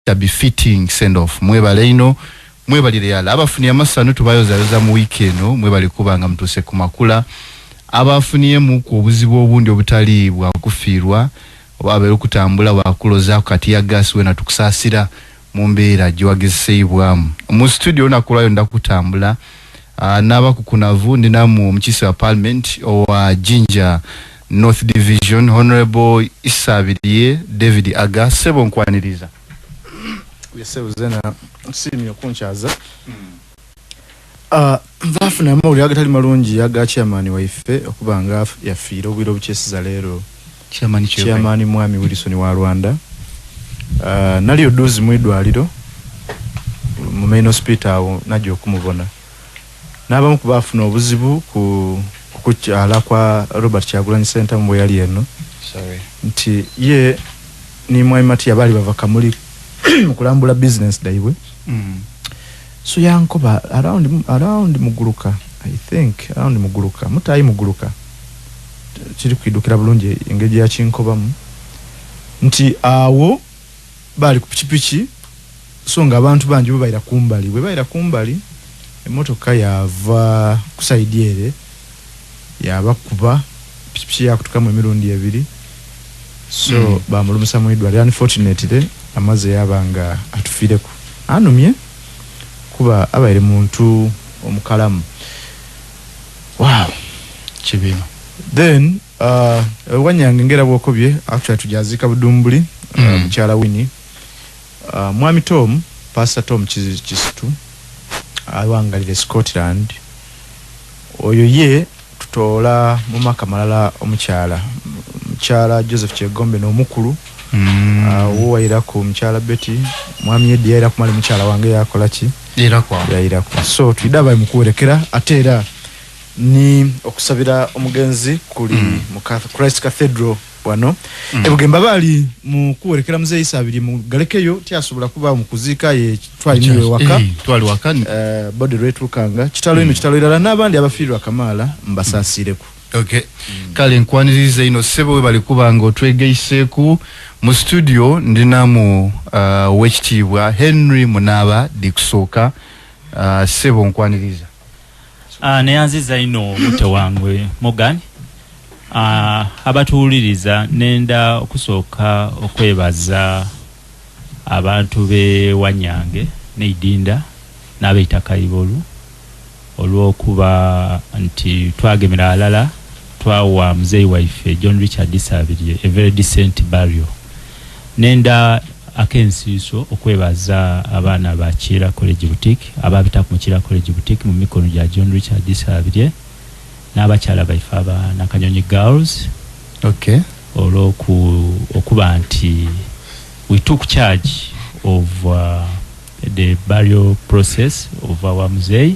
A befitting send off. Mwebale ino, mwebalire yala. Abafunye amasano tubayozayoza mu wiiki eno, mwebale kubanga mutuse ku makula. Abafuniyemu ku obuzibu obundi obutali bwa kufiirwa oba abeera okutambula bwakulozaako kati ya gaasi wena, tukusaasira mu mbeera gyewagezeseibwamu. Mu studio olunaku lwayo ndakutambula n'abakukunavu ndinamu omukiise wa parliament owa Jinja North Division, Honorable Isabirye David Aga. Sebo, nkwaniriza. Yesebo, zena nsiimye okunkyaza. Nvaafuna amawulire agatali malungi aga chairman waife okuba nga yafiire obwire obukyesiza leero. Chairman? Chairman mwami Wilson wa Rwanda. Nali oduzi mu idwaliro mu main hospital awo, najja okumubona n'abamu ku baafuna obuzibu ku kukyala kwa Robert Kyagulanyi Ssentamu bwe yali eno. Sorry. Nti ye ni mwami Matiya baali bava Kamuli mu kulambula business daibwe. So yankoba around Muguluka, I think around Muguluka, mutayi Muguluka, kiri kwidukira bulungi engeri yakinkobamu nti awo baali ku pikipiki, so nga abantu bangi bo bayira kumbali, bwe bayira kumbali emotoka yava ku side ere yabakuba, pikipiki yakutukamu emirundi ebiri, so bamulumusa mu idwaliro. Unfortunately amaze yaba nga atufiireku. Anumye kuba abaire muntu omukalamu, wow. Kibino. Then wanyange ngera bwokobye, actually tujazika Budumbuli. Mukyala Winnie, mwami Tom, Pastor Tom Kisitu awangalire Scotland, oyo ye tutoola mu maka malala omukyala, mukyala Joseph Kyegombe n'omukulu. Wo wayiraku mukyala Betty, mwami Edi yayiraku mali, mukyala wange yakola ki? Era kwa Yayiraku. So twidde abayi mukuwerekera, ate era ni okusabira omugenzi kuli mu Christ Cathedral wano ebugemba. Baali mu kuwerekera muzeeyi Sabiri mu galekeyo, tyasobola kuba mu kuziika, ye twali niwe waka. Eh, twali waka. Body lwetuukanga kitalo ino, kitalo irala, n'abandi abafiirwa kamaala mbasaasireku. Okay. Kale nkwaniriza ino ssebo, we bali kuba nga otwegeiseeku. Mu studio ndinamu owekitiibwa Henry Munaaba Dikusooka. Ssebo, nkwaniriza. Neyanziza ino mute wange Morgan. Abatuwuliriza, nenda okusooka okwebaza abantu be Wanyange neidinda n'abeitaka Ibolu olw'okuba nti twagemera alala twawa muzeeyi waife John Richard Isabirye a very decent burial. Nenda akensiiso okwebaza abaana ba Kiira College Boutique, ababita mu Kiira College Boutique mu mikono gya John Richard Isabirye n'abakyala baife aba Nakanyonyi Girls olwoku okuba nti we took charge of the burial process of our muzei.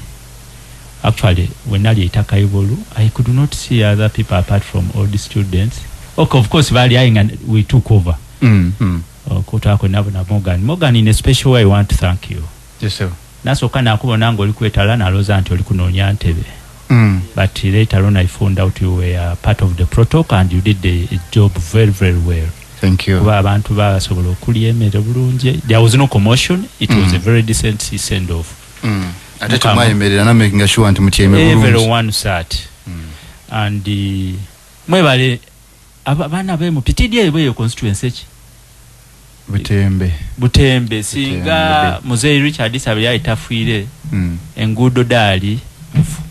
Actually, when nali eitaka Ibolu, I could not see other people apart from all the students. Okay, of course bali ayi nga we took over. Okutwako nabo na Morgan. Morgan, in a special way I want to thank you. Yes, sir. Nasooka nakubona nga oli kwetala, nalowooza nti oli kunoonya ntebe, but later on I found out you were part of the protocol and you did the job very, very well. Thank you. Kuba abantu basobola okulya emmere bulungi, there was no commotion, it was a very decent send off. Ate Mukama. temwayemerera na making sure nti mutyeme bulungi. Everyone sat and mwebale abaana be mu PTDA bweyo constituency ki? Butembe. Butembe. Singa Butembe. Muzeeyi Richard Isabirye yali tafiire, enguudo daali mufu.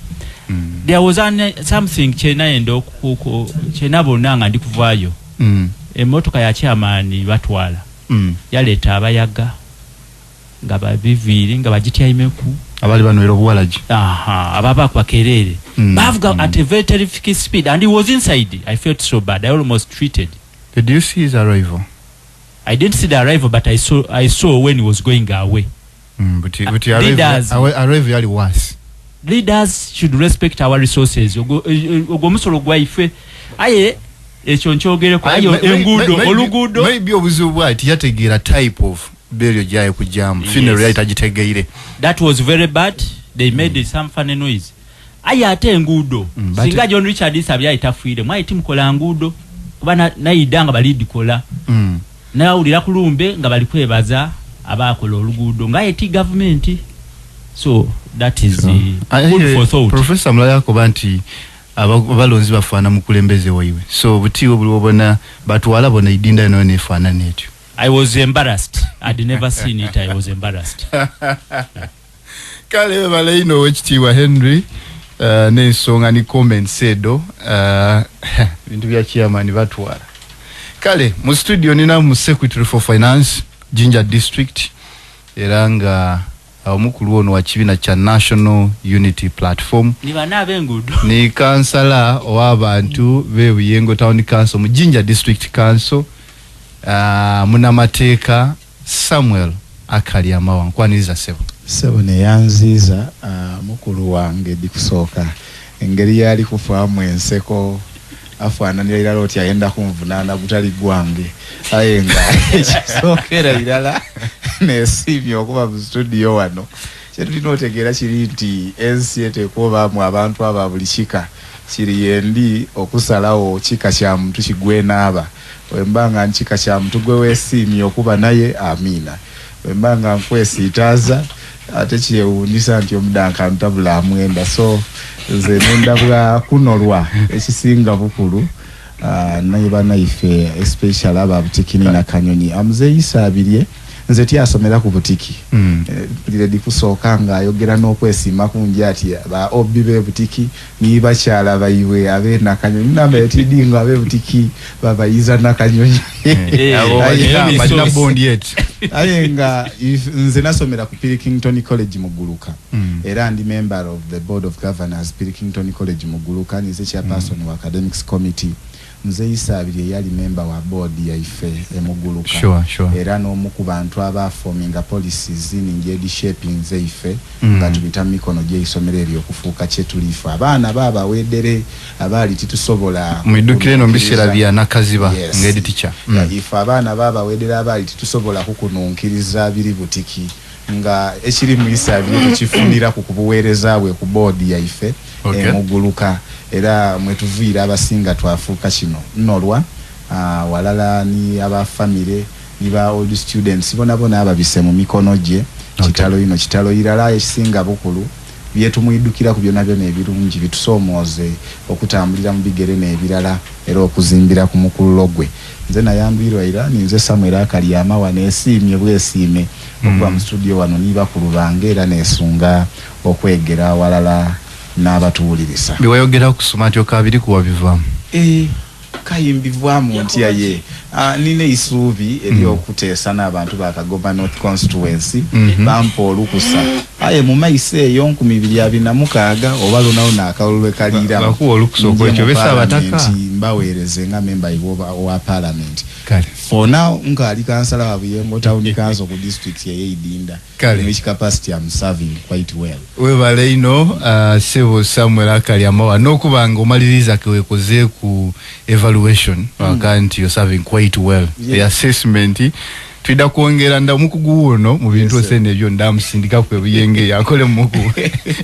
There was something kyenayenda kyenabona nga ndi kuvaayo. Emmotoka ya chairman batwala yaleeta abayaga nga babiviiri nga bagityaimeku. Abali banywera obuwalagi. Aha, ababa bakerere bavuga at a very terrific speed and he was inside. I felt so bad, I almost treated. Did you see his arrival? I didn't see the arrival, but I saw when he was going away. But arrival, arrival yali worse. Leaders should respect our resources. Ogwo ogwo omusolo gwaife, aye ekyo nkyogereko, aye enguudo, oluguudo. Maybe obuzibu bwati yategeera type of burial gyaye kujjamu. Funeral yali tagitegeire. That was very bad, they made some funny noise. Aye ate enguudo, singa John Richard Isabirye yali tafiire, mwali timukola nguudo, kuba nayidda nga balidikola. Nawulira kulumbe nga bali kwebaza. Abakola oluguudo nga eti gavumenti. So that is food for thought. Professor Mulala akoba nti abalonzi bafaana mukulembeze waiwe, so butiwe buli obona batwala bona idinda eno nefaanana etyo. I was embarrassed. I'd never seen it. I was embarrassed. Kale webale ino owekitiibwa Henry, n'ensonga ni comments edo, bintu bya chairman batwala. Kale mu studio nina mu Secretary for Finance Jinja District, era nga omukulu ono wa kibiina kya National Unity Platform, ni bana ab'enguudo, ni kansala ow'abantu b'e Buyengo Town Council mu Jinja District Council, munamateeka Samuel Akalyamawa. Nkwaniriza ssebo. Ssebo neyanziiza, mukulu wange dikusooka engeri yali kufaamu enseko afaananira irala oti ayenda kunvunaana gutali gwange, aye nga ekisookera irala nesiimye okuba mu studio wano. Kyetulina otegeera kiri nti ensi eteekwa obaamu abantu aba buli kika, kiri yendi okusalawo kika kya muntu kigwe naaba. Wemba nga nkika kya muntu gwe weesiimye okuba naye, amiina. Wemba nga nkwesiitaaza ate kyewuunyisa nti omudanka ntabula amwenda, so nze nendabwa kunolwa ekisinga bukulu, naye bannaife especially aba Butikini na Kanyonyi. Amuzeeyi Isabirye nze tyasomera ku Butiki, mpulire dikusooka ng'ayogera n'okwesiima kungi ati ba obbi b'e Butiki ni bakyala baibwe ab'e Nakanyonyi, namba etidi nga ab'e Butiki babayiza Nakanyonyi. Balina bond yet. Aye nga nze nasomera ku Pilkington College Muguluka, era ndi member of the board of governors Pilkington College Muguluka, nize chairperson wa academics committee. Nze Isabirye yali member wa board yaife emuguluka, era n'omu ku bantu abaforminga policies ningi edishaping zeife, nga tubita mu mikono gy'eisomero eryo okufuuka kyetuliife abaana baabawedere abaali titusobola. Mwidukire eno mbiseera bya Nakaziba ng'edi teacher. Ife abaana baabawedere abaali titusobola kukununkiriza biri Butiki, nga ekiri mu Isabirye tukifunira ku kubuweereza bwe ku board yaife emuguluka, era mwetuviira abasinga twafuuka kino nnolwa, walala ni aba family ni ba old students bona bona ababise mu mikono gye. Kitalo ino kitalo irala ekisinga bukulu byetumwidukira ku byonna byonna ebirungi bitusoomooze okutambulira mu bigere n'ebirala era okuzimbira ku mukululo gwe. Nze nayambirwa era ninze Samuel Akalyamawa, neesiimye bwesiime okuba mu studio wano ni bakulu bange, era neesunga okwegera awalala n'abatuwuliriza. Biwayogera kusoma nti okabiri kuwa bivaamu. Kayimbivwamu ntya ye, nina eisuubi ery'okuteesa n'abantu ba Kagoma North Constituency, bampa olukusa, aye mu maiso eyo 2026 oba lunawo akalulu lwe kaliiramu, bakuwa olukusa okwekyo nje mu besa abataka. Parliament mbaweereze nga member wa parliament. For now nkaali kansala wa Buyengo Town Council ku district ey'Eidinda, in which capacity I'm serving quite well. Webale ino, sebo Samuel Akalyamawa, n'okuba nga omaliriza kewekoze ku evaluation, waka nti you're serving quite well. The assessment twida kwongera nda omukugu wuno mu bintu osene ebyo ndamusindika kwe Buyenge yakole muku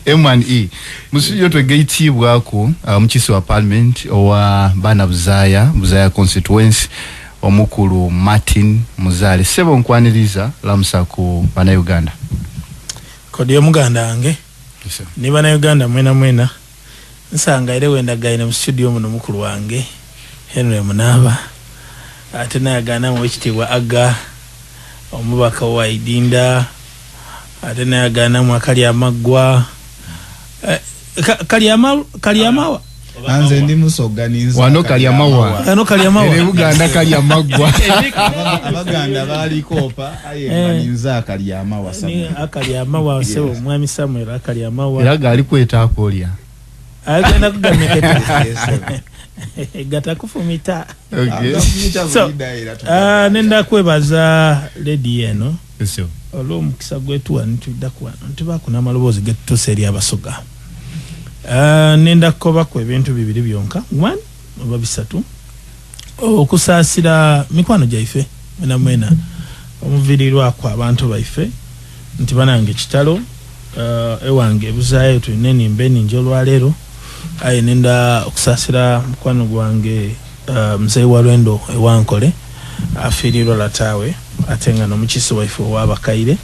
M&E. Mu studio twegaitibwako omukiisi wa parliament owa Bana Buzaya, Buzaya constituency, omukulu Martin Muzaale. Sebo nkwaniriza, lamusa ku bannayuganda. Kodi omuganda wange ni bannayuganda mwena mwena, nsanga era wendagaine mu studio muno mukulu wange Henry Munaaba, ate nayaganamu owekitiibwa Aga omubaka wa Idinda, ate nayaganamu Akalyamaggwa. Kalyamawa. Anze ndi musoga ninza. Wano Kalyamawa. Wano Kalyamawa. Ere Buganda Kalyamaggwa. Abaganda baalikoopa, aye nga ninza Akalyamawa Samuel. Ni Akalyamawa, sebo mwami Samuel Akalyamawa. Era gaali kwetaako olya. Agenda kugameketa. Gatakufumita. So, nenda kwebaza lady eno olw'omukisa gwetuwa nitudda kuwano ntubaako n'amaloboozi getutuusa eri Abasoga. Nenda kukobako ebintu bibiri byonka, one oba bisatu. Okusaasira mikwano gyaife mwena mwena omuviirirwako abantu baife nti banange kitalo, ewange ebuzaayo tulina enimba eningi olwaleero, aye nenda okusaasira mukwano gwange, muzeeyi wa Lwendo ewankole afiirirwa lataawe. Ate nga n'omukiise waife ow'abakaire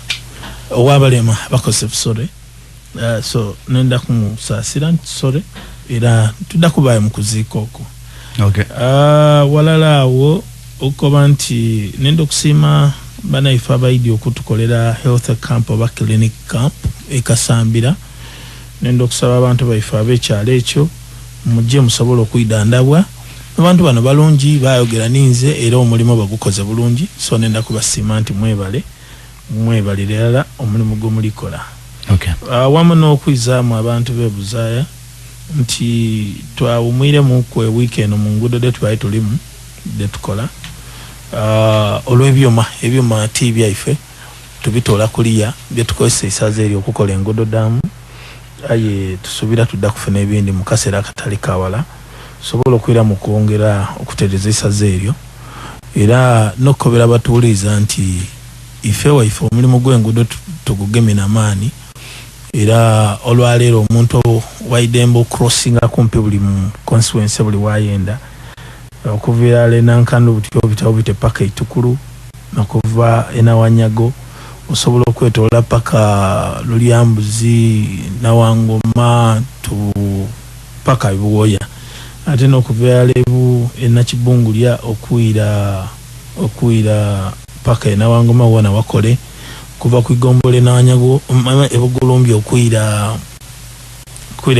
ow'abalema abakosefu, sorry. So nenda kumusaasira nti sorry, era tudda kubaayo mu kuziika okwo. Walala awo okukoba nti nenda okusiima banaife abaidi okutukolera health camp oba clinic camp ekasambira. Nenda okusaba abantu baife ab'ekyalo ekyo mujje musobole okwidandabwa. Abantu bano balungi, bayogera ninze era omulimu bagukoze bulungi, so nenda kubasiima nti mwebale, mwebalire ddala omulimu gwemulikola. Wamu n'okwizaamu abantu b'e Buzaaya nti twawumwiremu ku wiiki eno mu nguudo de twali tulimu de tukola, olw'ebyuma, ebyuma ti byaife tubitoola kuliya byetukozesa isaza eryo okukola enguudo daamu, aye tusuubira tudda kufuna ebindi mu kaseera akatali kawala sobola okwira mu kwongera okutereeza isaza eryo. Era n'okukobera abatuwuliriza nti ife waife omulimu gw'enguudo tugugemye n'amaani, era olwaleero omuntu waidembe okucrossinga kumpi buli mu constituency buli wayenda, okuviira ale Nankando butyo obita obite paka Itukulu, nokuva Enawanyago osobola okwetoola paka Lulyambuzi, Nawangoma tu paka Buwoya, ate n'okuva Alebu Enakibungulya okwira paka Enawangoma wona wakole, kuva ku igombole Nawanyago Ebugulumbye okwira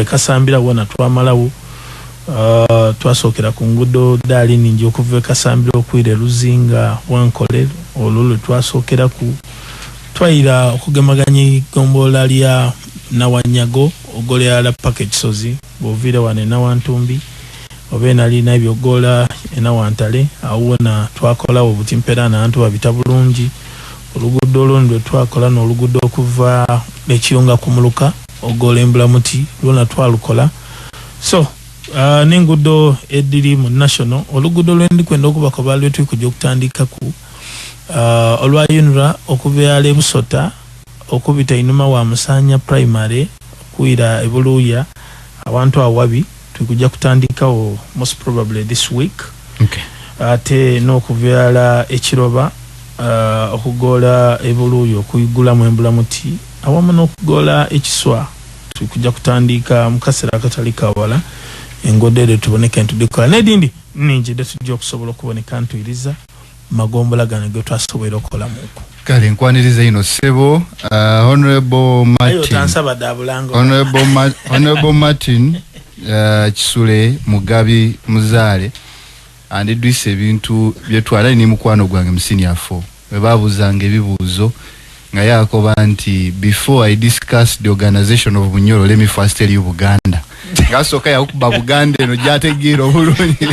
Kasambira wona twamalawo. Twasookera ku nguudo daali ningi okuva e Kasambira okwira Luzinga Wankole, olwo lwe twasookeraku. Twayira okugemaganya igombola lya Nawanyago ogolerala paka Ekisozi, bw'oviire wano Enawantumbi oba enalina ebyogola Enawantale, awo wona twakolawo obutimpeera n'abantu babita bulungi. Oluguudo olundi lwe twakola n'oluguudo okuva Ekiyunga ku Muluka ogola Embulamuti, lwona twalukola. So n'enguudo ediri mu national, oluguudo lwendikwenda okubakoba lwe tuli kujja okutandikaku, olwa UNRA okuva ale Busota okubita inuma wa Musanya Primary okwira Ebuluya awantu awabi, tuli kutandikawo most probably this week. Ate n'okuvyala Ekiroba, okugola Ebuluya okuyigulamu Embulamuti awamu n'okugola Ekiswa, tuli kutandika mu kaseera akatali kawala. Enguudo eryo tuboneke ntudikola n'edindi nningi de tujja okusobola okuboneka ntuyiriza magombola gano ge twasobola okukolamuku. Kale nkwaniriza ino ssebo, Honorable ayo Martin otansaba dda bulango. Honorable Martin Kisule Mugabi Muzaale andidwisa ebintu byetwala ni mukwano gwange mu senior 4 bwe babuuzanga ebibuuzo nga yakoba nti before I discuss the organization of Bunyoro, let me first tell you Buganda. Ngasooka yakuba Buganda eno gyategeera obulungi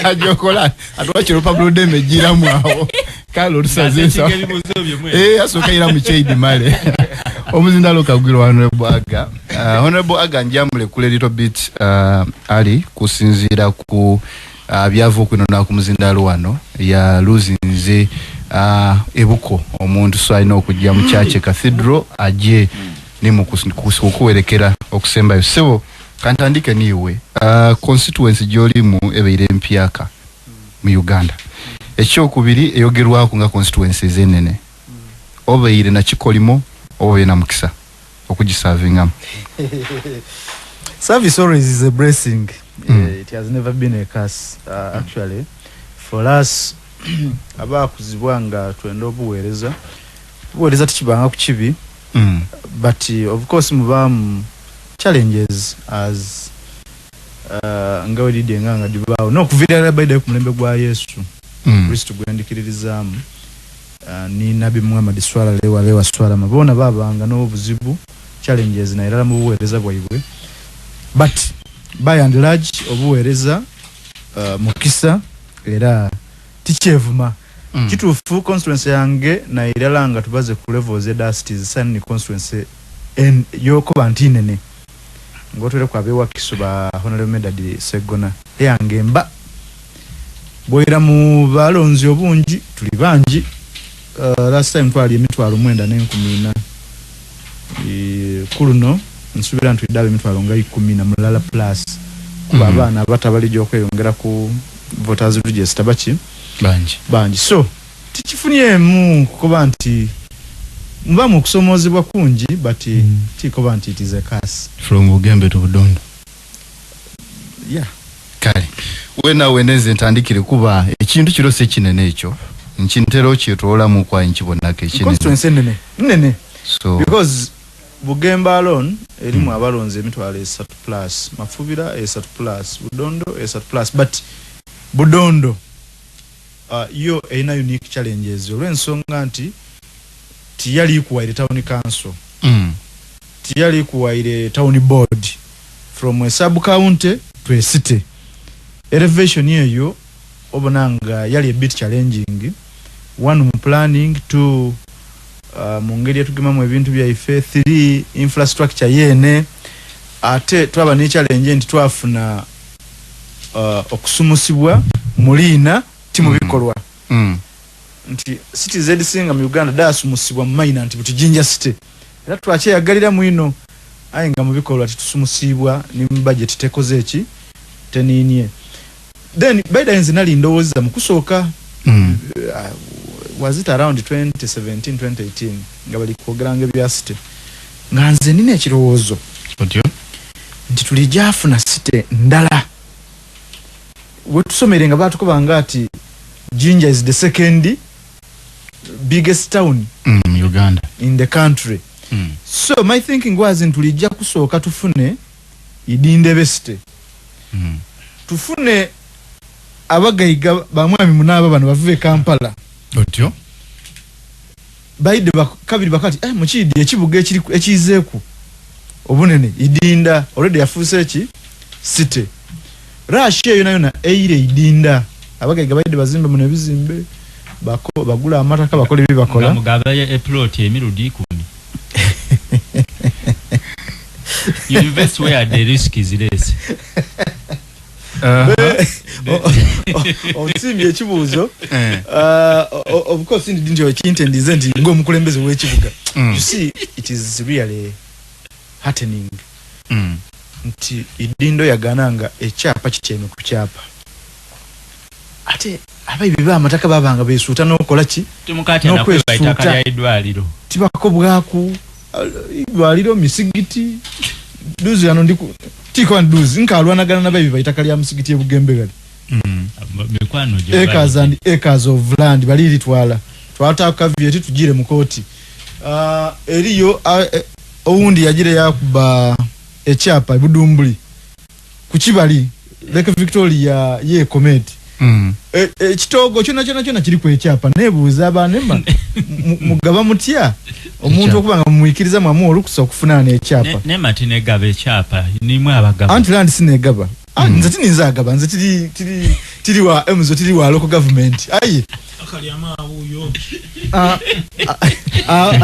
ajokola atwakira olupapula ludeme giramu awo kale olusaze ensawo. Asooka ira mu Chaidi male omuzindalo kagwirwa Honorable Aga. Honorable Aga, njamule kule little bit, ali kusinziira ku byava okwinona ku muzindalo wano ya luzinze ebuko omuntu, so alina okujja mu church cathedral aje ni mu kuwerekera okusembayo. Sebo, kantandike niiwe. Constituency gy'olimu ebeire empyaka mu Uganda, ekyokubiri eyogerwako nga constituency ezenene, obeire nakikolimo oba obeire na mukisa okugisavingamu? Service always is a blessing. It has never been a curse. Actually, for us abakuzibwa nga twenda obuweereza, obuweereza tikibanga ku kibi, but of course mubaamu challenges as nga wedidde nga dibaawo n'okuviira ddala baidde ku mulembe gwa Yesu Kristo gwendikiririzaamu, ni Nabi Muhammad swala lewa lewa swalama, boona babanga n'obuzibu, challenges nairala mu buweereza bwaibwe, but by and large obuweereza mukisa era tikyevuma. Kituufu constituency yange nairala nga tubaze ku levels eda cities sani ni constituency yokuba nti nene ng'otwere ku abewakiso ba Honorable Medard Segona, eyange mba bwera mu balonzi obungi tuli bangi. Last time twali 94,000. Ku luno nsuubira nti tuddawo 110,000 plus kuba abaana abato abalijja okweyongera ku voters register baki bangi. Bangi. So Tikifunyemu kuba nti muba mu kusomozebwa kungi, but tikoba nti it is a curse. From Bugembe to Budondo. Yeah. Kale wena weneze ntandikire kuba ekintu kirose kinene ekyo nkintera okyetoolamu kwa nkibonako ekinene. Constituency nene nene. So because Bugembe alone erimu abalonzi emitwalo 3 plus, Mafubira 3 plus, Budondo 3 plus, but Budondo yo erina unique challenges olw'ensonga nti tiyali kuwaire town council, tiyali kuwaire town board, from a sub county to a city. Elevation eyo obona nga yali a bit challenging, one mu planning, two mu ngeri etugemamu ebintu byaife, three infrastructure yene. Ate twaba ne challenge nti twafuna okusumusibwa muliina timu bikolwa. Nti cities ezisinga mu Uganda dasumusibwa mu maina nti butijinja city, era twakyeyagalira mwino, aye nga mu bikolwa titusumusibwa ni mu budget tekoze eki teninie. Then by the nali ndowooza mu kusooka, was it around 2017 2018 nga bali kwogeranga ebya city, nga nze nina ekirowoozo otyo nti tulijafuna city ndala. Wetusomere nga batukubanga ati Jinja is the second biggest town Uganda in the country. So my thinking was nti tulijja kusooka tufune Idindebe city, tufune abagayiga bamwami munaaba bano bavuve Kampala otyo baide kabiri bakati mukidi ekibuga ekiri ekizeeku obunene Idinda already yafuuse eki city. Rush eyo nayo na eire Idinda abagayiga baide bazimbe muno ebizimbe bagula amataka bakola ebi bakola mugaba e plot emirundi 10. You invest where the risk is less. Onsimbye ekibuuzo. Of course ndi nti ekintendize nti ng'omukulembeze w'ekibuga. You see, it is really heartening. Nti Idindo yagananga ekyapa kityeme ku kyapa. Ate abayibi b'amataka babanga beesuuta n'okola ki? Tumukati anakweba ettaka lya eddwaliro. Tibakobwaku eddwaliro misigiti. Duzi ano ndiku tiko nduzi nkalwanagana n'abayibi baitaka lya musigiti e Bugembe gali. Mikwano gye acres and acres of land bali litwala. Twataka caveat tugire mu kooti. Eriyo owundi yagire yakuba ekyapa Budumbuli ku kibali Lake Victoria ye kometi. Ekitogo kyona kyona kyona kiri ku ekyapa nebuuza abanema mugaba mutya omuntu okuba nga mumwikiriza mwamu olukusa okufunaana ekyapa. Nema tinegaba ekyapa nimwe abagaba. Anti land sinegaba. Nze tininza agaba nze tiri wa emzo tiri wa local government. Aye akali amawuyo.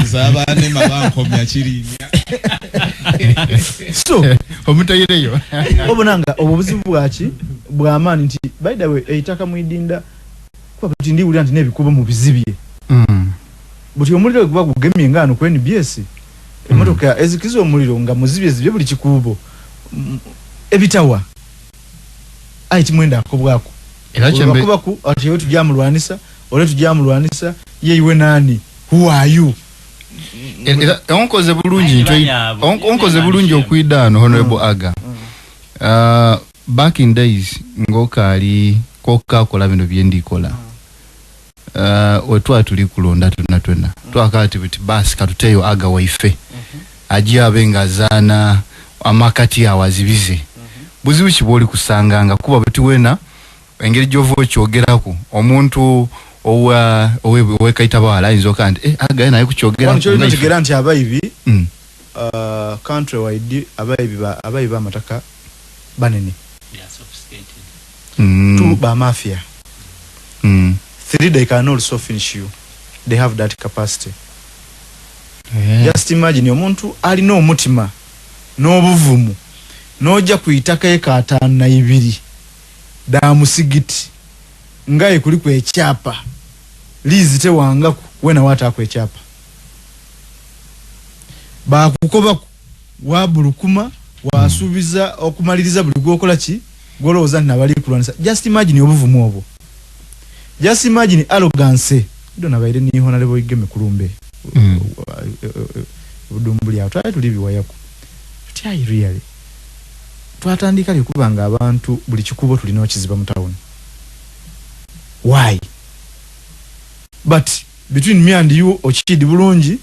Zabanema bankomya kirinya. So omutayireyo obonanga obuzibu bwaki bwamaani nti by the way eitaka mwidinda kuba buti ndiwulira nti n'ebikubo mu bizibye. Buti omuliro guba gugemye ngano ku NBS emotoka ezikiza omuliro nga muzibye zibye buli kikubo ebitawa ayi timwenda akobwako era kyembe bakubaku ati yo tujamulwanisa ole tujamulwanisa ye iwe nani, who are you? Era onkoze bulungi nti onkoze bulungi okwidano Honorable Aga. Back in days ngokaali kokakola bino byendikola. Wetwa tuli kulonda tuna twena twakati biti basi katuteyo Aga waife ajja abe nga zaana amakati awazibize. Buzibu kiboli kusanganga kuba buti wena engeri gy'ova okyogerako omuntu owa owekaita bawala ayinza okuba nti Aga naye kukyogera. Wano kyolina otegeera nti abayibi country wide abayibi b'amataka banene. Two ba mafia. Three, they can also finish you. They have that capacity. Just imagine omuntu alina omutima n'obuvumu n'ojja ku itaka eka 52 da musigiti ngaye kuliku ekyapa lizi tewangaku wena wataako ekyapa bakukobaku wabulukuma wasuubiza okumaliriza buli gwokola ki gwolowooza nti nabali kulwanisa. Just imagine obuvumu obwo, just imagine arrogance Idona baire ni honorable Igeme Kulumbe. Budumbuli awo twali tuli biwayako. Tutyayi really. Twatandika likubanga abantu buli kikubo tulina okiziba mu town. Why? But between me and you okidi bulungi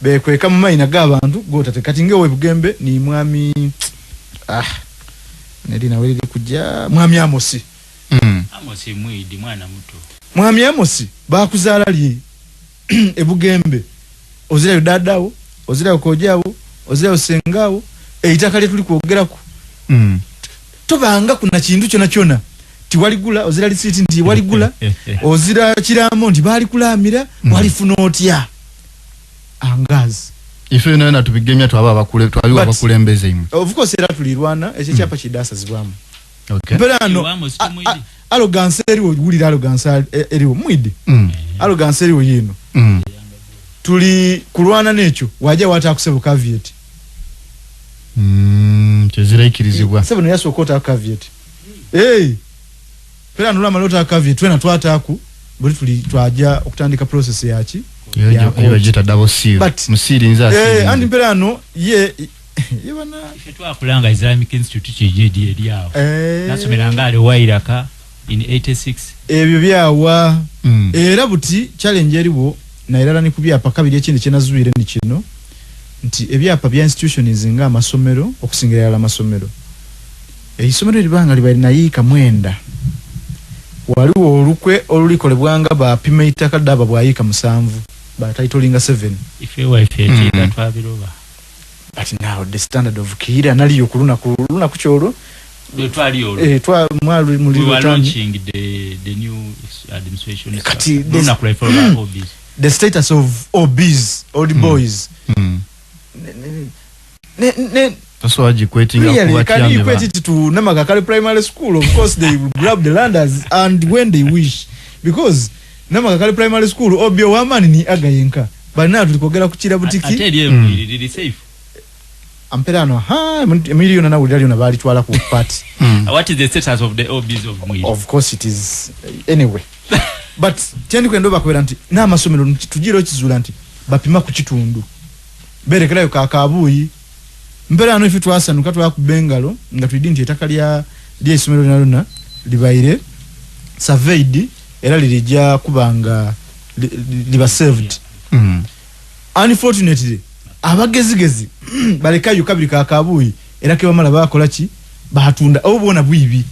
bekweka mu mayina g'abantu gotate kati ngewe Bugembe ni mwami nerina weriri kujja mwami Amosi. Amosi mwidi mwana muto. Mwami Amosi bakuzaala li ebugembe ozirayo dadawo ozirayo kojawo ozirayo sengawo eitaka lye tuli kwogerako. Tobanga kuna kintu kyona kyona tiwaligula ozira lisiti nti waligula ozira kiramo nti bali kulamira walifuna otya angazi ife nayo natubigemya twaba abakule twabiwa abakulembeze imwe. Of course era tulirwana ekyo kyapa kidasazibwamu. Okay. Mperano arrogance eriwo wulira arrogance eriwo mwidi. Arrogance eriwo yino. Tuli kulwana n'ekyo waje watakusebo caveat. Tezira ikirizibwa. Sebo yasooka ota caveat. Hey. Pera nula malota caveat twena twataku buli tuli twaja okutandika process yaki. Yo jita double seal. Musiri nza. Andi mperano ye yebana ife twakulanga Islamic Institute kijedi eri awo. Nasomeranga ali Wairaka in 86. Ebyo byawa. Era buti challenge eriwo na irala ni kubyapa kabiri ekindi kyenazuire ni kino nti ebyapa bya institutions nga amasomero okusingira yala amasomero. Eisomero libanga libali nayiika mwenda. Waliwo olukwe olulikolebwanga bapima ettaka ddaba bwayiika 7 ba titlinga 7. Ife waife ekida twabiroba. But now the standard of Kiira naliyo kuluna kuluna kukyolo twali olwo twa mwali we were launching the new administration kati luna kulaifa OBs. The status of OBs, old boys. Ne that's why you equating really, can you equate it to Namakakale Primary School? Of course they will grab the landers and when they wish, because Namakakale Primary School OB wamani ni agayenka. But now tulikogera kuchira butiki. Ate eri safe. Amperano ha million na wulira lyona bali twala ku party. What is the status of the OBs of Mwiri? Of course it is anyway. But kyendi kwenda bakwera nti n'amasomero tujira okizula nti bapima ku kitundu berekerayo kakabuyi mperano ife twasanuka twakubengalo nga twidi nti ettaka lya ly'essomero lyonna lyonna libaire surveyed era lirijja kubanga liba saved. Unfortunately abagezigezi balekayo kabiri kakabuyi era kebamala bakola ki batunda obubona bwibi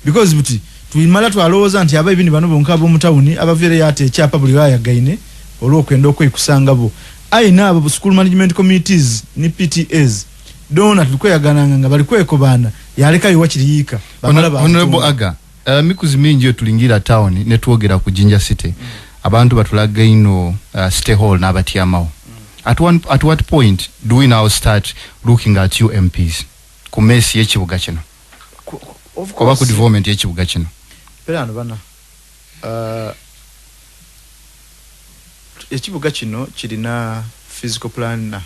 because buti tuimala twalowooza nti abaibini bano bonka ab'omu tawuni abaveere yate ekyapa buli bayagaine olw'okwenda okwekusanga bo ayi n'abo school management committees ne PTAs dona tulikweyagananga nga bali kwekobaana yalekayo wakiriyiika Honorable Aga mikuzi mingi tulingira town ne twogera ku Jinja City. Abantu batulaga ino City Hall n'abatyamawo. At what point do we now start looking at you MPs ku mesi y'ekibuga kino oba ku development y'ekibuga kino? Perano bana ekibuga kino kirina physical plan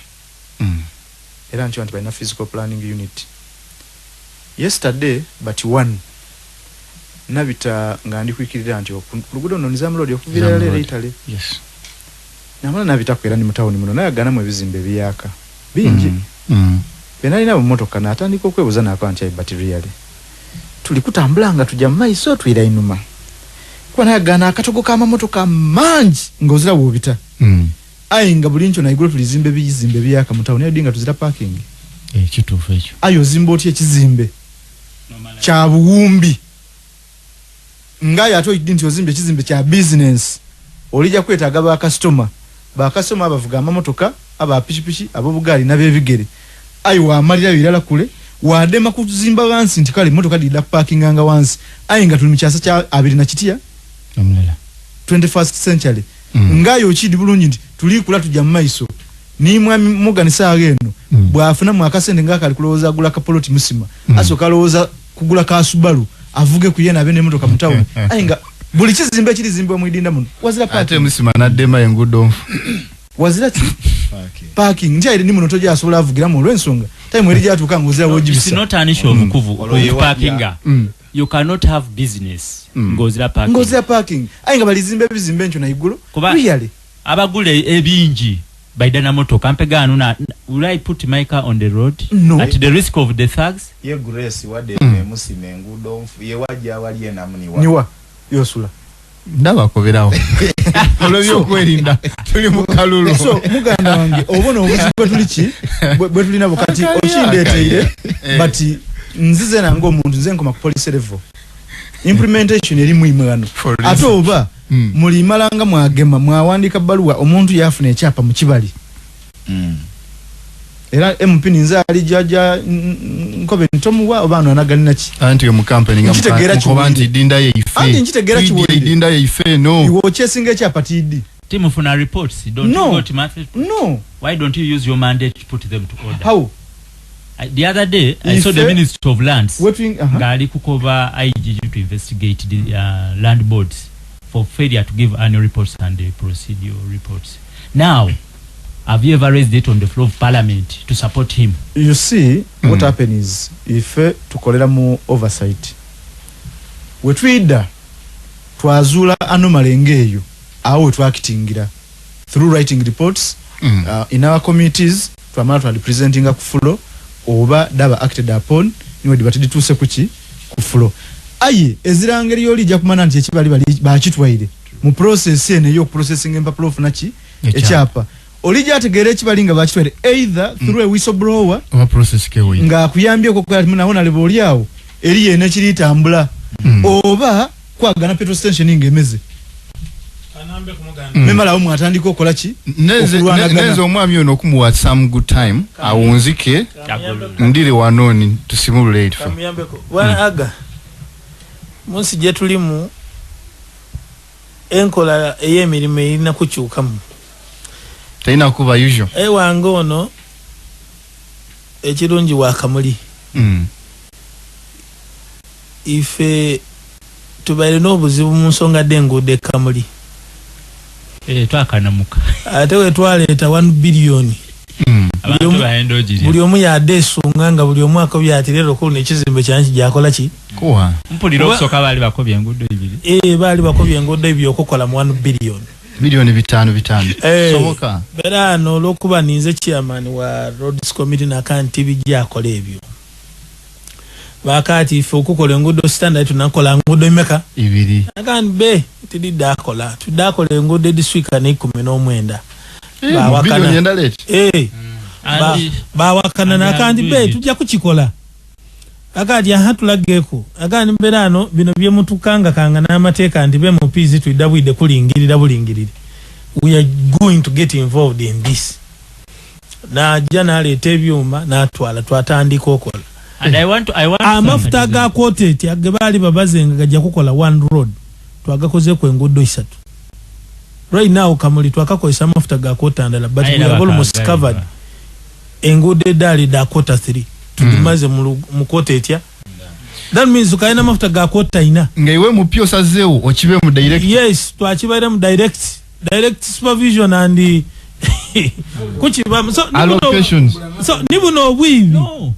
era nti bantu balina physical planning unit. Yesterday but one nabita nga ndi kwikirira nti oluguudo nno Nizam Road okuviira leero Italy. Yes. Namala nabitako era ni mu tawuni muno nayaganamu ebizimbe ebiyaka bingi. Benalina mu mmotoka n'atandika okwebuuza naako nti but really tuli kutambula nga tujja mu maiso twira inuma kuba nayagana akatogo k'amamotoka mangi ng'ozira bw'obita. Ayi nga buli nkyo naigulu tulizimbe bizimbe biyaka mu tawuni nga tuzira parking. Kituufu ekyo. Ayi ozimba otya ekizimbe kya buwumbi nga ate oyidde nti ozimbe ekizimbe kya business olijja kwetaaga bakasitoma abavuga amamotoka aba pikipiki ab'obugaali n'ab'ebigere. Ayi wamalira birala kule wadema kuzimba wansi nti kale emmotoka didda kupakinganga wansi ayi nga tuli mu kyasa kya 20 na 21st century. Ngayo okidi bulungi nti tulikula tujja mu maiso ni mwami Morgan saaga eno bw'afunamu akasente ng'akali kulowooza agula kapoloti musima asooka alowooza kugula ka Subaru avuge ku ye n'abe n'emmotoka mu tawuni. Ayi nga buli kizimbe ekirizimbibwa mu Idinda muno wazira parking. Ate musima n'addema enguudo nfu wazira ki parking nti ayire ni muno tojja asobola avugiramu olw'ensonga time eri gyatuuka ng'ozira w'ogibisa. It's not an issue of kuvu okuparkinga. You cannot have business ngozira parking. Ngozira parking. Aye nga balizimba ebizimbe encho na igulu. Really? Abagule ebingi baidana motoka mpegano na will I put my car on the road? No. At the risk of the thugs? Ye Grace wade musime enguudo ye wajja wali enamu niwa yosula ndabakoberawo olw'ebyokwerinda tuli mu kalulu. So muganda wange obona obuzibu bwe tuli ki bwe tulina bukati okindeeteire, but nzize nange omuntu nze nkoma ku police level implementation eri muimwano ate oba mulimalanga mwagema mwawandika baluwa omuntu yafuna ekyapa mu kibali. Era MP ninze ali jaja nkobe ntomuwa oba ano anaganina ki anti mu company nga mukoba nti dinda yeife anti nkitegera kiwulire dinda yeife no iwe okyesinga ekyapa TD timufuna reports don't no. You go to Matthew? No. Why don't you use your mandate to put them to order? How? The other day I saw the Minister of Lands ngali kukoba IGG to investigate the land boards for failure to give annual reports and the procedural reports. Now, have you ever raised it on the floor of parliament to support him? You see, what happens is, if tukolera mu oversight, wetwida twazula anomaly ngeyo awo twakitingira through writing reports in our committees, twamala twa representinga ku floor oba daba acted upon niwe debate dituse kuki ku floor. Aye ezirangeri yoli ja kumana nti ekibali bali bakitwaire mu process ene yo processing empapula ofuna ki ekyapa olija ategere ekibali nga bakitwaire either through a whistleblower oba process kewe nga akuyambye ko naona lebo oli awo eri yene kiritambula oba kwagana petrol station ngemeze memala awo mwatandika okola ki neze omwami ono okumuwa some good time awunzike ndire wanoni tusimulule itfe kamuyambeko bwana aga munsi gye tulimu enkola ey'emirimu erina kukyukamu terina kuba usual ewange ono ekirungi wa Kamuli ife tubaire n'obuzibu mu nsonga d'enguudo e Kamuli twakanamuka ate we twaleeta 1 billion buli omu yadde esunga nga buli omu akobye ati leero kuluno ekizimbe kyange gyakola ki kuwa mpulira okusooka baali bakobye enguudo ebiri baali bakobye enguudo ebiri okukola mu 1 billion milioni 5 soboka era ano olw'okuba ninze chairman wa roads committee nakanti bijjakola ebyo bakati ife okukola enguudo standard tunakola nguudo emeka ibiri akandi be tididdakola tuddakola enguudo ediswika ne 19 bawakana nakandi be tujja kukikola akati aha tulageko akandi mbeera ano bino byemutukanga kanga n'amateeka nti be MPs tudda bwidde kulingirira bulingirire we are going to get involved in this najja n'aleeta ebyuma n'atwala twatandika okola. And I want amafuta ga quartet agebaali babazenga gajja kukola one road twagakozeeko enguudo 3 right now Kamuli twakakozesa amafuta ga quarter ndala but we have almost covered enguudo edaali da quarter 3 tudimaze mu quarter etya that means ukaina amafuta ga quarter 4 nga iwe mupyo osazeewo okibe mu direct. Yes, twakibaire mu direct supervision and kukiba so allocations so nibuno obwibi no.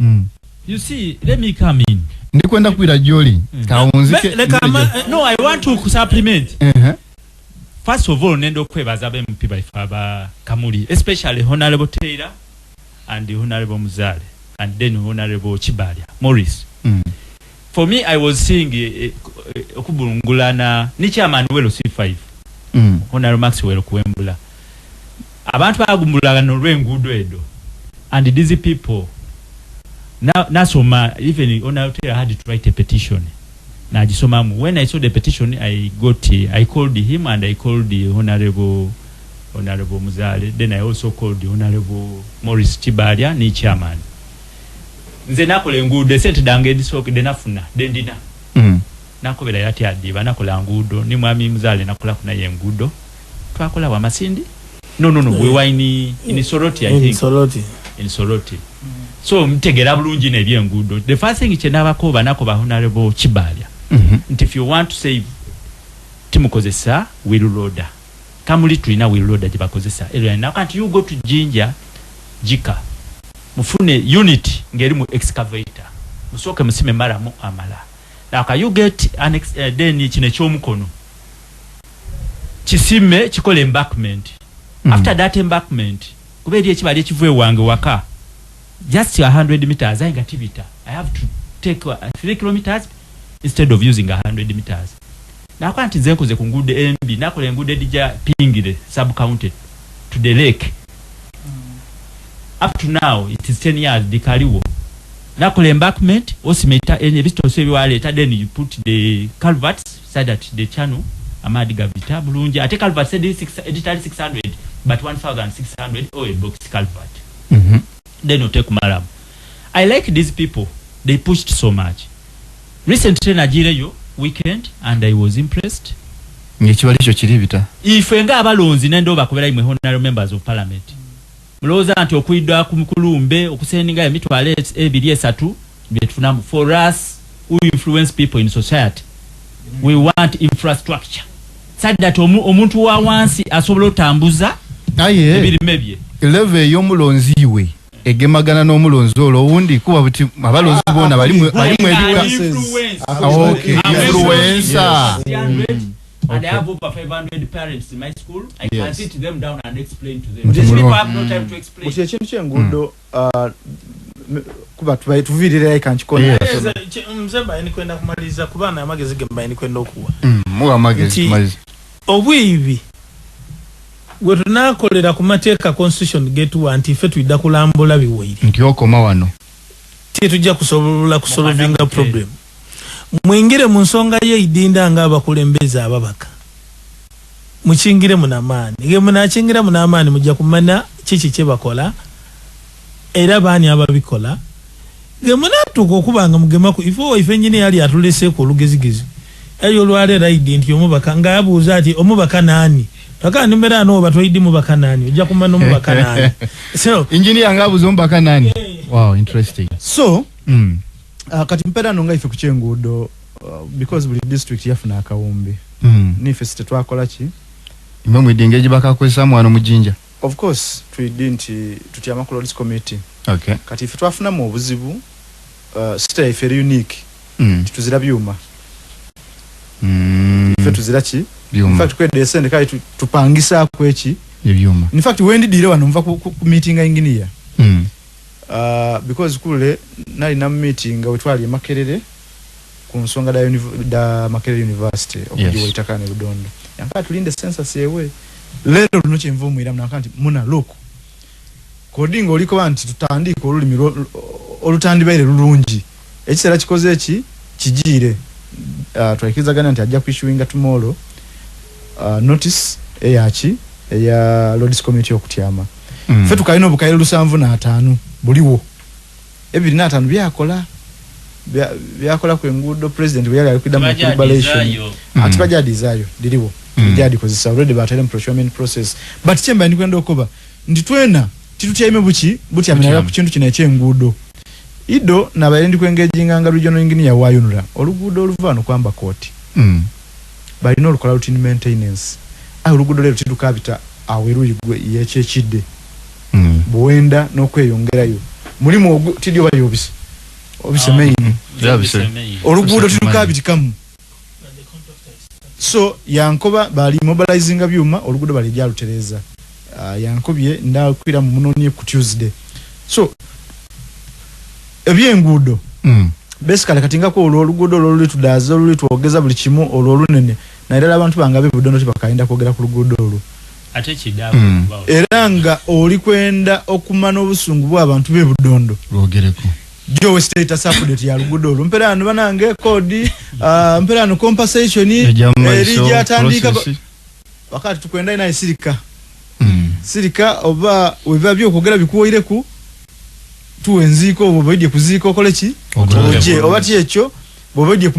You see, let me come in. Ndikwenda kwira joli. Kaunzike. No, I want to supplement. First of all, nendo kwebaza be MP baife Kamuli, especially Honorable Taylor and the Honorable Muzale and then Honorable Chibalia Morris. For me, I was seeing okubulungulana ni chairman welo C5. Honorable Maxwell Kuwembula. Abantu bagumbulagana olw'enguudo edo. And these people now, nasoma, even Honorable Taylor had to write a petition. Najisomamu. When I saw the petition, I called him and I called the Honorable Muzale. Then I also called the Honorable Morris Chibalia, ni chairman. Nze nakola enguudo esente dange edisookedde nafuna dendina. Nakobera yati adiba nakola nguudo ni mwami Muzale nakola kunaye enguudo. Twakola wa Masindi? No, we were in Soroti, I think. In Soroti. So mtegera bulungi n'ebyenguudo. The first thing kye nabakoba nakoba Honorable Chibalia. Nti if you want to save timukozesa wheel loader. Kamuli tulina wheel loader gye bakozesa. Era now can't you go to Jinja Jika mufune unit ngeri mu excavator. Musooke musime maramu amala. Now you get annex, then kino ekyomukono kisime kikola embankment. After that embankment, kuba eri ekibali ekiva ewange waka just 100 meters, aye nga tibita, I have to take 3 kilometers instead of using 100 meters. Nakola nti nze nkoze ku nguudo embi, nakola enguudo edijja Pingire sub county to the lake. Up to now it is 10 years dikaliwo. Nakola embankment, osimeta ebitoso ebiwaleeta, then you put the culverts so that the channel amaadi gabita bulungi. Ate culverts editali 600 but 1600 or a box culvert. Then oteeka murram. I like these people, they pushed so much. Recently nagireyo weekend and I was impressed. Ng'ekibali ekyo kiribita. Ife ng'abalonzi nendo bakubera imwe honorable members of parliament, mulowooza nti okwidwa ku mukulumbe okusendinga emitwalo ebiri esatu byetufunamu. For us who influence people in society, we want infrastructure so that omuntu wa wansi asobola otambuza aye ebirime bye. Level ey'omulonzi we egemagana n'omulonzi olwo owundi, kuba buti abalonzi boona balimu ebika. Influence. Ah, okay. I'm Influencer. 300, and I have over 500 parents in my school. I can sit them down and explain to them. Muti These people mulongo. have no time to explain. Buti ekintu kyenguudo, kuba tubaye tuviirirayo kankikona. Yes. Nze mbaye nikwenda kumaliriza kubaana amagezi ge mbaye nikwenda okuwa. Muwa amagezi. Nti- Tumalize. Obwibi bwe tunakolera ku mateeka constitution getuwa nti ffe tuyidda kulambula biwaire, nti okoma wano, tetujja kusobola kusolvinga Mukanda problem. Mwingire mu nsonga yeidinda ng'abakulembeze ababaka, mukingire munamaani. Ge munakingira munamaani, mujja kumanya kiki kyebakola era baani ababikola. Ge munatuuka okuba nga mugemaku ifo ife nyini yali atuleseeko olugezigezi eyo olwaleero aidi nti omubaka nga yabuuza ati omubaka naani paka nimera ano oba toidi mubaka naani, ojja kumanya omubaka naani. So engineer nga abuuza omubaka nani. Wow, interesting. So kati mpeera no nga ife ku kyenguudo, because buli district yafuna akawumbi, nife si tetwakola ki. Imwe mwidinga egibakakozesa wano mujinja. Of course twidi nti tutyama ku roads committee. Kati ife twafunamu obuzibu, sita yaife eri unique. Tituzira byuma. Ife tuzira ki? In Byuma. fact kwedde esente kale tupangisaako eki ebyuma. In fact wendidire wano nva ku meeting ya engineer, because kule nalina mu meeting nga wetwali e Makerere ku nsonga da Makerere University okugiwa eitaka ne Budondo, yankaa tulinde census ewe. Leero luno kyenva omwiramu nanka nti muna look kodinga olikoba nti tutandike olulimi olutandibaire lulungi, ekiseera kikoze eki kigiire. Twakirizagana nti ajja kuissuinga tomorrow notice eyaki eya roads committee okutyama. Ffe tukalina obukaire 75 buliwo, 25 byakola byakola ku enguudo president bwe yali ali kuddamu deliberation. Ati bajadizaayo liriwo. Jadikozesa already, batera mu procurement process. But kyemba ndikwenda okuba nti twena titutyaime buki butyaminala ku kintu kino ekyenguudo. Ido nabaire ndi kwengejinga nga regional engineer wa UNRA, oluguudo oluva wano kwamba kooti, balina olukola routine maintenance, aye oluguudo leero titukabita aweru gwe yekyekidde. Bwenda n'okweyongerayo mulimu ogu tidyo bayobise obise main. Yabise. Oluguudo titukabitikamu. So yankoba bali mobilizinga byuma, oluguudo bali jalutereza. Yankobye ndakwira mu munoni ku Tuesday. So ebyenguudo, basically kati ngako olwo oluguudo olwo luli tudaza, oluli twogeza buli kimu, olwo olunene, naye ddala abantu bange ab'e Budondo tibakayinda kwogera ku luguudo olwo. Ate kidaawo. Era nga oli kwenda okumana obusungu bw'abantu b'e Budondo, lwogereko. Jowe status update ya luguudo olwo, mpera ano banange kodi, mpera ano compensation ejja mu eri maiso, gyatandika process. Wakati tukwenda inaye sirika sirika oba webiba byokwogera bikuwoireku, tuwe enziiko, oba oidye kuziika okole ki, Ogole. oje oba ti ekyo bw'oba oidye.